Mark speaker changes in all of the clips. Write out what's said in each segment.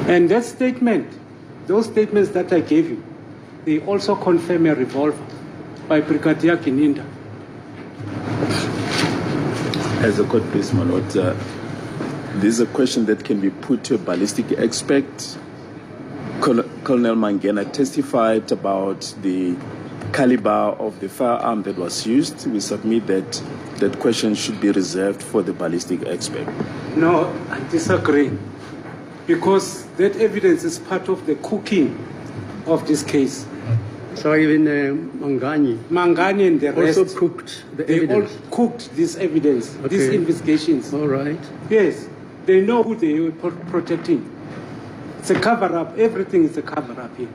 Speaker 1: And that statement, those statements that I gave you, they also confirm a revolver by Brigadier Gininda.
Speaker 2: As a court please, my lord, this is a question that can be put to a ballistic expert. Colonel Mangena testified about the caliber of the firearm that was used. We submit that that question should be reserved for the ballistic expert.
Speaker 1: No, I disagree. Because that evidence is part of the cooking of this case.
Speaker 3: So even Mangani
Speaker 1: Mangani and the
Speaker 3: also
Speaker 1: rest,
Speaker 3: cooked the
Speaker 1: they
Speaker 3: evidence.
Speaker 1: all cooked this evidence, these
Speaker 3: Okay.
Speaker 1: investigations.
Speaker 3: All right.
Speaker 1: Yes, they know who they were protecting. It's a cover-up. Everything is a cover-up here.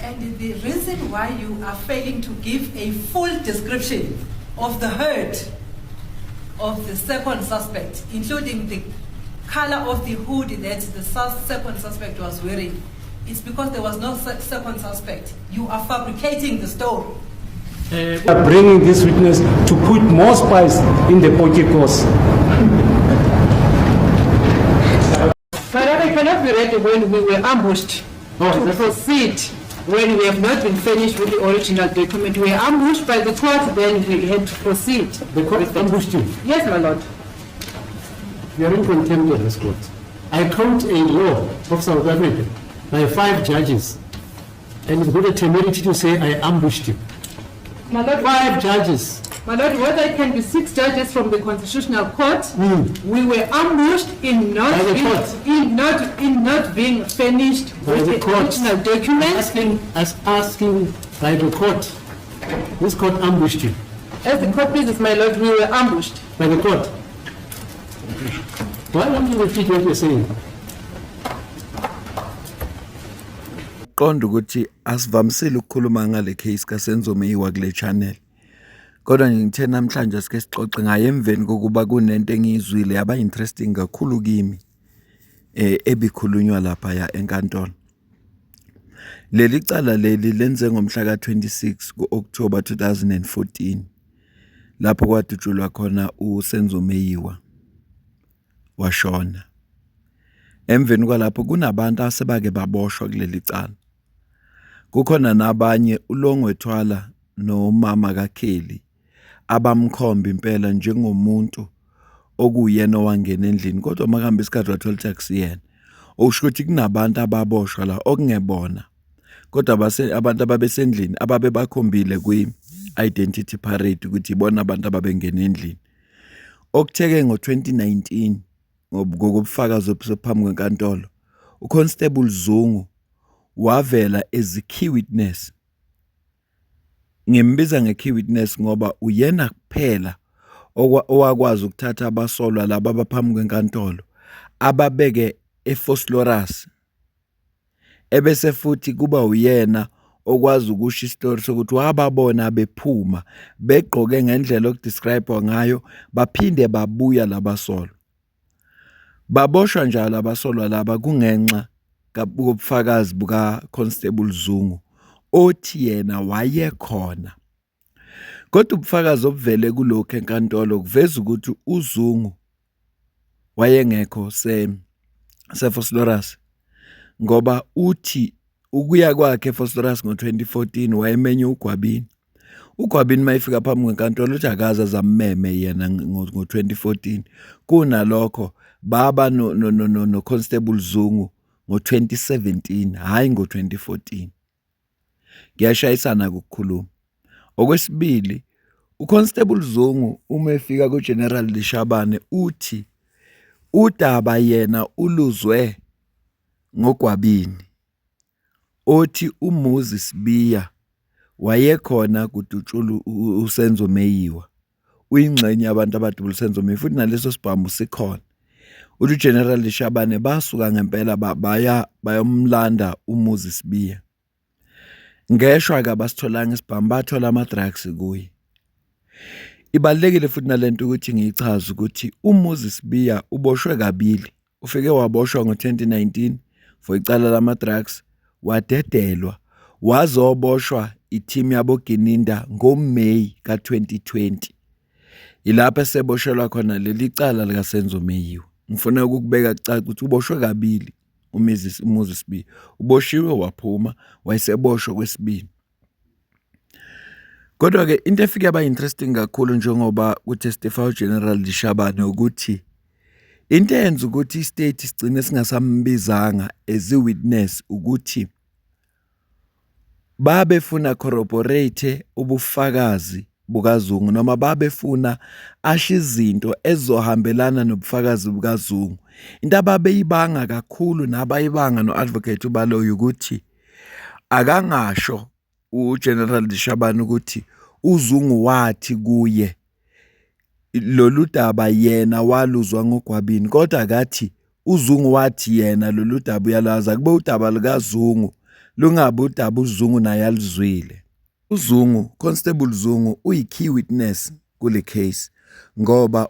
Speaker 4: And the reason why you are failing to give a full description of the hurt of the second suspect, including the color of the hood that the second suspect was wearing, is because there was no second suspect. You are fabricating the story.
Speaker 1: We are bringing this witness to put more spice in the potjiekos.
Speaker 5: But I cannot be ready when we were ambushed to proceed when we have not been finished with the original document. We were ambushed by the court, then we had to proceed.
Speaker 6: The court ambushed you.
Speaker 5: Yes, my lord.
Speaker 6: You are in contempt of this court. I quote a law of South Africa by 5 judges, and it's got a temerity to say I ambushed you.
Speaker 5: My lord,
Speaker 6: 5 judges.
Speaker 5: My lord, whether it can be 6 judges from the Constitutional Court, we were ambushed in not
Speaker 6: By the
Speaker 5: being,
Speaker 6: court.
Speaker 5: in not being finished
Speaker 6: By
Speaker 5: with
Speaker 6: the
Speaker 5: the
Speaker 6: court.
Speaker 5: original document.
Speaker 6: Asking by the court. This court ambushed you.
Speaker 5: As the court pleases, my lord, we were ambushed.
Speaker 6: By the court. Why don't you repeat what you're saying?
Speaker 7: Qonda ukuthi asivamisile ukukhuluma ngale case kaSenzo Meyiwa kule channel. Kodwa nje ngithe namhlanje sike sixoxe ngaye emveni kokuba kunento engiyizwile yaba interesting kakhulu kimi ebikhulunywa lapha ya enkantolo. Leli cala leli lenze ngomhla ka-26 ku-October 2014 lapho kwadutshulwa khona uSenzo Meyiwa washona. Emveni kwalapho kunabantu asebake baboshwa kuleli cala. Kukhona nabanye uLongwe Twala nomama kaKelly abamkhomba impela njengomuntu okuyena owangena endlini, kodwa makuhamba isikhathi wathola ukuthi akusiyena. Okusho ukuthi kunabantu ababoshwa la okungebona, kodwa abantu ababesendlini ababebakhombile kwi-identity parade ukuthi ibona abantu ababengena endlini. Okutheke ngo-2019 ngokubufakazi obusephambi kwenkantolo, uConstable Zungu wavela as a key witness. Ngimbiza nge-key witness ngoba uyena kuphela owakwazi ukuthatha abasolwa laba abaphambi kwenkantolo ababeke eVosloorus, ebese futhi kuba uyena okwazi ukusho isitori sokuthi wababona bephuma begqoke ngendlela okudescribe ngayo, baphinde babuya labasolwa. Baboshwa njalo abasolwa laba kungenxa kobufakazi buka Constable Zungu othi yena wayekhona. Kodwa ubufakazi obuvele kulokhu enkantolo kuveza ukuthi uZungu wayengekho seVosloorus, ngoba uthi ukuya kwakhe eVosloorus ngo-2014 wayemenye uGwabini. uGwabini mayefika phambi kwenkantolo uthi akaze azammeme yena ngo-2014. Kunalokho baba no Constable Zungu ngo-2017, hhayi ngo-2014. Kuyashayisana ukukhuluma. Okwesibili, uConstable Zungu uma efika kuGeneral Leshabane uthi udaba yena uluzwe ngoGwabini, othi uMuzi Sibiya wayekhona kudutshulwa uSenzo Meyiwa, uyingxenye yabantu abadubula uSenzo Meyiwa, futhi naleso sibhamu sikhona. Uthi uGeneral Leshabane basuka ngempela baya bayomlanda uMuzi Sibiya. Ngeshwa ke abasitholanga isibhamu, bathola ama-drugs kuye. Ibalulekile futhi nalento ukuthi ngiyichaze ukuthi uMuzi Sibiya uboshwe kabili. Ufike waboshwa ngo-2019 for icala lama-drugs, wadedelwa, wazoboshwa i-team yaboGininda ngoMeyi ka-2020. Yilapho eseboshelwa khona leli cala likaSenzo Meyiwa. Ngifuna ukukubeka kucace ukuthi uboshwe kabili uMuzi Sibiya. Uboshiwe waphuma, wayeseboshwa kwesibili. Kodwa-ke into efike yaba interesting kakhulu njengoba ku-testify uGeneral Leshabane ukuthi into eyenza ukuthi i-state sigcine singasambizanga as i-witness ukuthi babefuna corroborate ubufakazi bukaZungu noma babefuna asho izinto ezizohambelana nobufakazi bukaZungu. Into ababeyibanga kakhulu nabayibanga no-Advocate uBaloyi ukuthi akangasho uGeneral Leshabane ukuthi uZungu wathi kuye lolu daba yena waluzwa ngoGwabini, kodwa akathi uZungu wathi yena lolu daba uyalwazi. Akube udaba lukaZungu, lungabi udaba uZungu naye aluzwile. UZungu, Constable Zungu, uyi-key witness kule case ngoba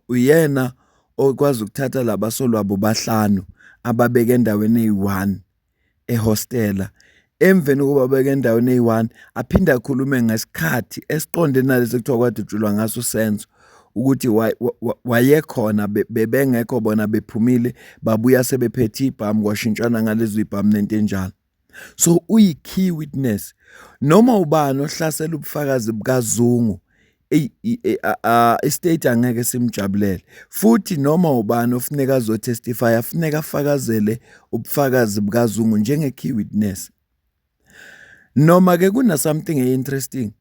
Speaker 7: uyena okwazi ukuthatha labasolwa bobahlanu ababeke endaweni eyi-1 ehostela. Emveni kokuba beke endaweni eyi-1, aphinde akhulume ngesikhathi esiqonde nalesi ekuthiwa kwadutshulwa ngaso uSenzo ukuthi wayekhona, bebengekho bona, bephumile babuya sebephethe ibhamu, kwashintshana ngalezo ibhamu nento enjalo. So uyi-key witness. Noma ubani ohlasela ubufakazi bukaZungu, i-state angeke simjabulele. Futhi noma ubani ofuneka azo-testify afuneka afakazele ubufakazi bukaZungu njenge-key witness. Noma ke kuna something interesting.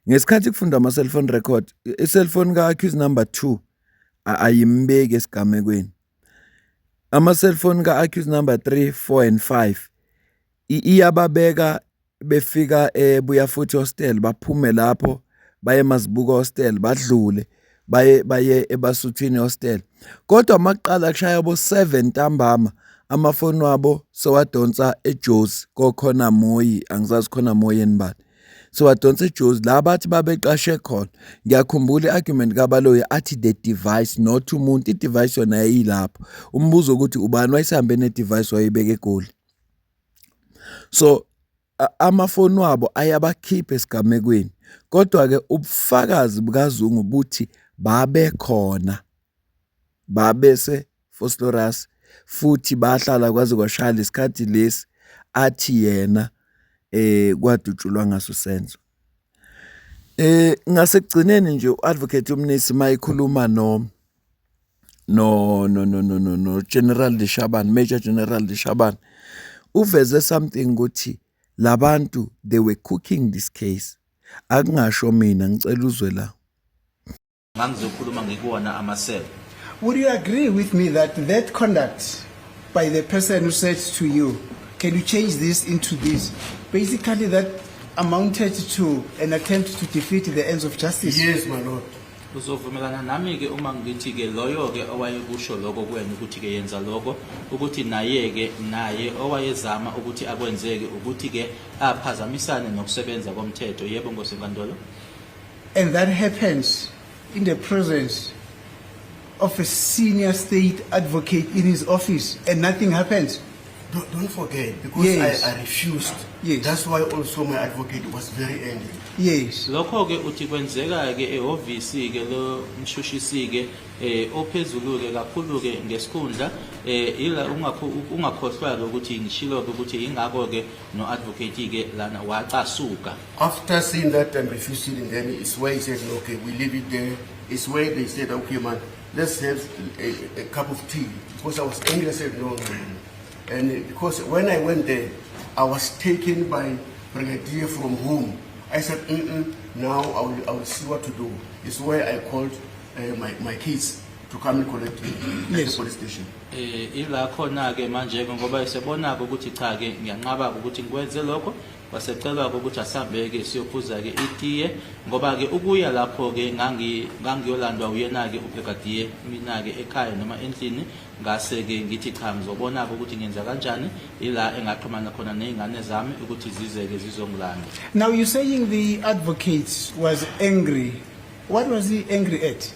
Speaker 7: Ngesikhathi kufundwa ama-cellphone record, i-cellphone ka-accused number 2 ayimbeki esigamekweni. Ama-cellphone ka-accused number 3, 4 and 5 iyababeka befika eBuya Futhi Hostel, baphume lapho baye eMazibuko Hostel, badlule baye eBasuthwini Hostel. Kodwa makuqala kushaya bo 7 ntambama, amafoni wabo sewadonsa eJozi kokhona Moyi, angizazi khona Moyi enibani, sewadonsa eJozi la bathi babeqashe khona. Ngiyakhumbula i-argument kaBaloyi athi the device, not umuntu, i-device yona yayilapho. Umbuzo ukuthi ubani wayesehambe ne-device wayibeka eGoli. So amafoni wabo ayabakhipha esigamekweni, kodwa-ke ubufakazi bukaZungu buthi babekhona, babese Vosloorus, futhi bahlala kwaze kwashaya lesikhathi lesi athi yena kwadutshulwa ngaso Senzo. Ngasekugcineni nje u-Advocate uMnisi mayekhuluma no no no no no no no General Leshabane, Major General Leshabane, uveze something ukuthi labantu they were cooking this case. Akungasho mina, ngicela uzwe la.
Speaker 8: Ngangizokhuluma ngikuwona amasele.
Speaker 9: Would you agree with me that that conduct by the person who said to you, "Can you change this into this?" basically that amounted to an attempt to defeat the ends of justice?
Speaker 10: Yes, my lord.
Speaker 8: Uzovumelana nami-ke uma ngithi-ke loyo-ke owayekusho lokho kuwena ukuthi-ke yenza lokho, ukuthi naye-ke naye owayezama ukuthi akwenzeke ukuthi-ke aphazamisane nokusebenza komthetho? Yebo, nkosi yenkantolo.
Speaker 9: And that happens in the presence of a senior state advocate in his office and nothing happens.
Speaker 10: Don't forget, because I refused. That's why also my advocate was very angry.
Speaker 8: Lokho-ke uthi kwenzeka-ke ehhovisi-ke lo mshushisi-ke ophezulu-ke kakhulu-ke ngesikhundla, ila ungakhohlwa-ke ukuthi ngishilo-ke ukuthi ingakho-ke no-advocate-ke lana wacasuka.
Speaker 10: After seeing that I'm refusing, then it's where he said, "Okay, we leave it there." It's where they said, "Okay, man, let's have a cup of tea." Because I was angry, I said, "No, no, no, no." And because when I went there, I was taken by brigadier from home. I said, "Now I will see what to do." It's where I called my kids to come and collect me at the police station.
Speaker 8: Ila khona ke manje ke ngoba esebona ke ukuthi cha ke ngiyanqaba ukuthi ngikwenze lokho, wasecelwa ke ukuthi asambe ke siyophuza ke itiye ngoba ke ukuya lapho ke ngangiyolandwa uyena ke ubrigadier mina ke ekhaya noma endlini. Ngase ke ngithi cha, ngizobona ke ukuthi ngenza kanjani. Ila engaxhumana khona nezingane zami ukuthi zize ke zizongilanda.
Speaker 9: Now you're saying the advocate was angry. What was he angry at?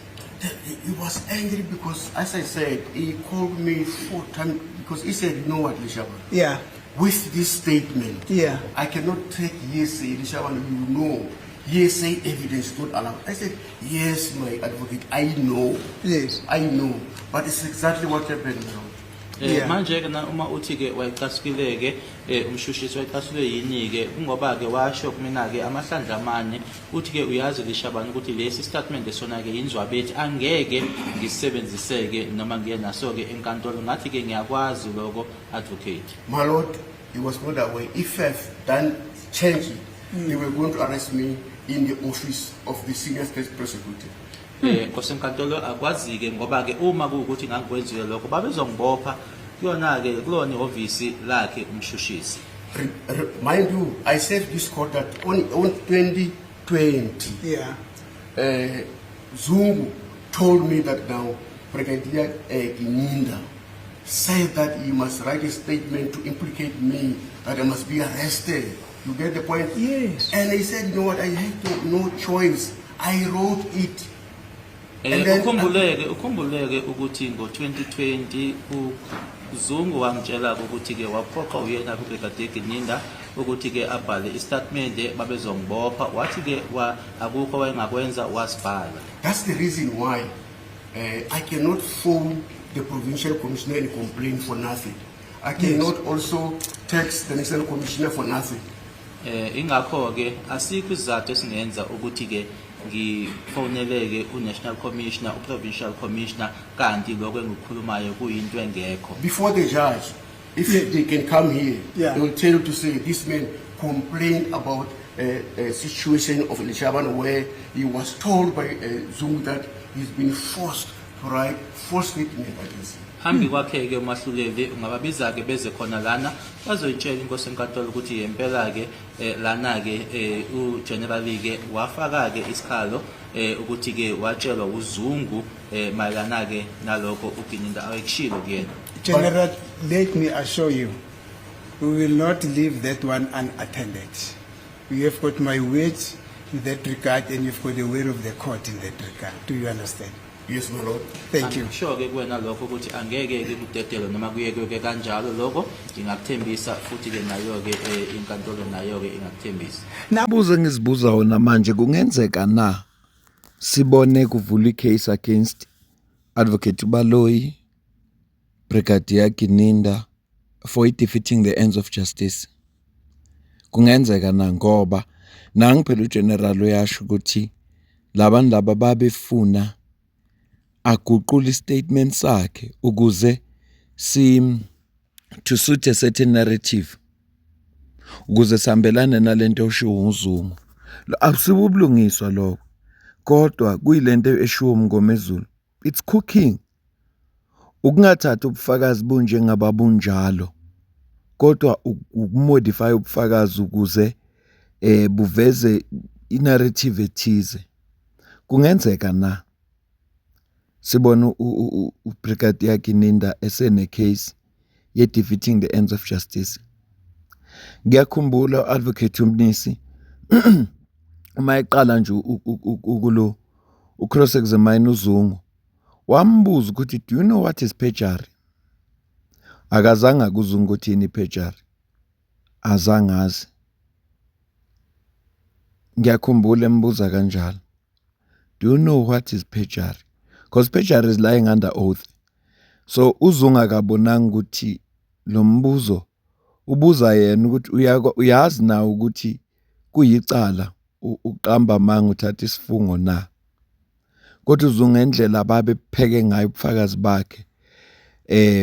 Speaker 10: He was angry because, as I said, he called me four times because he said, "You know what, Leshabane? With this statement, I cannot take hearsay, Leshabane, you know." Hearsay evidence is not allowed. I said, yes, my advocate, I know. I know. But it's exactly what happened now.
Speaker 8: Manje ke na uma uthi ke wayecasukile ke umshushisi, wayecasukile yini ke? Kungoba ke washo kumina ke amahlandla amane, uthi ke uyazi Leshabane ukuthi lesi statement sona ke inzwabethi, angeke ngisebenziseke noma ngiye naso ke enkantolo. Ngathi ke ngiyakwazi lokho, advocate.
Speaker 10: My lord, he was not aware. If I've done change it, they were going to arrest me in the office of the senior state prosecutor.
Speaker 8: Nkosi enkantolo, akwazi ke ngoba ke uma kuwukuthi ngangikwenzile lokho, babezongibopha kuyona ke kulona ihhovisi lakhe umshushisi.
Speaker 10: Mind you, I said this court that on 2020, Zungu told me that now Brigadier Gininda said that he must write a statement to implicate me, that I must be arrested. You get the point?
Speaker 9: Yes.
Speaker 10: And he said, you know what, I had no choice. I wrote it. And
Speaker 8: Ukhumbuleke ukuthi ngo-2020 uZungu wangitshela ukuthi ke waphoqa uyena kuBrigadier Gininda ukuthi ke abhale istatement, babezongibopha. Wathi ke wa akukho wayengakwenza, wasibhala.
Speaker 10: That's the reason why I cannot phone the provincial commissioner and complain for nothing. I cannot also text the national commissioner for nothing.
Speaker 8: Ingakho ke asikho isizathu esingenza ukuthi ke ngifoneleke uNational Commissioner, uProvincial Commissioner, kanti lokho engikukhulumayo kuyinto engekho.
Speaker 10: Before the judge, if they can come here, they will tell you to say this man complained about a situation of Leshabane where he was told by Zungu that he's been forced to write false statement against him.
Speaker 8: Phambi kwakhe ke umahluleli, ungababiza ke beze khona lana, bazoyitshela inkosi enkantolo ukuthi yempela ke lana ke uGeneral ke wafaka ke isikhalo ukuthi ke watshelwa uZungu mayelana ke nalokho uGininda ayekushilo kuyena.
Speaker 9: General, let me assure you, we will not leave that one unattended. You have got my word in that regard, and you've got the word of the court in that regard. Do you understand?
Speaker 10: Yes, my lord.
Speaker 9: Thank you.
Speaker 8: Angisho ke kuwena lokho ukuthi angeke ke kudedelwe noma kuyekwe ke kanjalo lokho, ngingakuthembisa futhi ke nayo ke inkantolo nayo ke ingakuthembisa.
Speaker 7: Buze ngizibuza wona manje, kungenzeka na sibone kuvulwa icase against Advocate Baloyi, Brigadier Gininda for defeating the ends of justice? Kungenzeka na? Ngoba nangi phela uGeneral uyasho ukuthi labantu laba babefuna aguqule istatement sakhe ukuze si to suit a certain narrative, ukuze sihambelane nalento oshiwo uZungu. Akusibo ubulungiswa lokho, kodwa kuyilento eshiwo uMngomezulu, it's cooking, ukungathathi ubufakazi bunjengababunjalo, kodwa ukumodify ubufakazi ukuze buveze inarrative ethize. Kungenzeka na sibone uBrigadier Gininda esene case ye defeating the ends of justice? Ngiyakhumbula Advocate uMnisi uma eqala nje ukulo ucross examine uZungu, wambuza ukuthi, "Do you know what is perjury?" Akazange akuZungu ukuthi yini perjury, azange azi. Ngiyakhumbula embuza kanjalo, "Do you know what is perjury?" Because perjury is lying under oath. So uZungu akabonanga ukuthi lo mbuzo ubuza yena ukuthi uyazi na ukuthi kuyicala uqamba amanga, uthatha isifungo na. Kodwa uZungu, ngendlela ababepheke ngayo ubufakazi bakhe,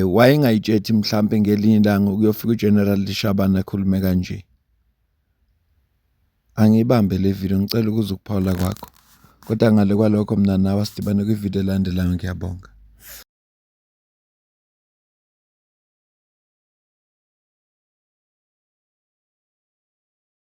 Speaker 7: wayengayitshethi mhlambe ngelinye ilanga kuyofika uGeneral Leshabane akhulume kanje. Angiyibambe le video, ngicela ukuza ukuphawula kwakho, kodwa ngale kwalokho mina nawe sidibane kwivideo elandelayo. Ngiyabonga.